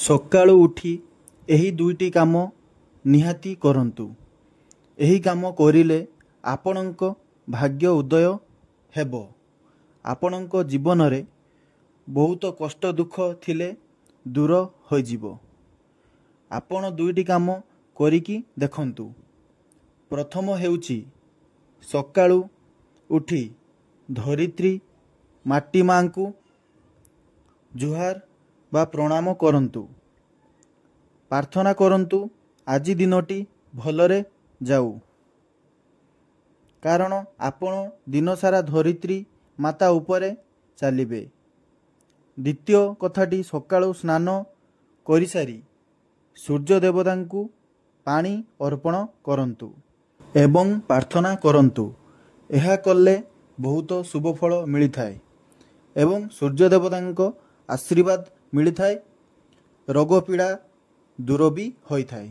ସକାଳୁ ଉଠି ଏହି ଦୁଇଟି କାମ ନିହାତି କରନ୍ତୁ। ଏହି କାମ କରିଲେ ଆପଣଙ୍କ ଭାଗ୍ୟ ଉଦୟ ହେବ। ଆପଣଙ୍କ ଜୀବନରେ ବହୁତ କଷ୍ଟ ଦୁଃଖ ଥିଲେ ଦୂର ହୋଇଯିବ। ଆପଣ ଦୁଇଟି କାମ କରିକି ଦେଖନ୍ତୁ। ପ୍ରଥମ ହେଉଛି ସକାଳୁ ଉଠି ଧରିତ୍ରୀ ମାଟି ମାଙ୍କୁ ଜୁହାର ବା ପ୍ରଣାମ କରନ୍ତୁ। ପ୍ରାର୍ଥନା କରନ୍ତୁ ଆଜି ଦିନଟି ଭଲରେ ଯାଉ। କାରଣ ଆପଣ ଦିନସାରା ଧରିତ୍ରୀ ମାତା ଉପରେ ଚାଲିବେ। ଦ୍ୱିତୀୟ କଥାଟି, ସକାଳୁ ସ୍ନାନ କରିସାରି ସୂର୍ଯ୍ୟ ଦେବତାଙ୍କୁ ପାଣି ଅର୍ପଣ କରନ୍ତୁ ଏବଂ ପ୍ରାର୍ଥନା କରନ୍ତୁ। ଏହା କଲେ ବହୁତ ଶୁଭ ଫଳ ମିଳିଥାଏ ଏବଂ ସୂର୍ଯ୍ୟ ଦେବତାଙ୍କ ଆଶୀର୍ବାଦ ମିଳିଥାଏ। ରୋଗ ପୀଡ଼ା ଦୂର ବି ହୋଇଥାଏ।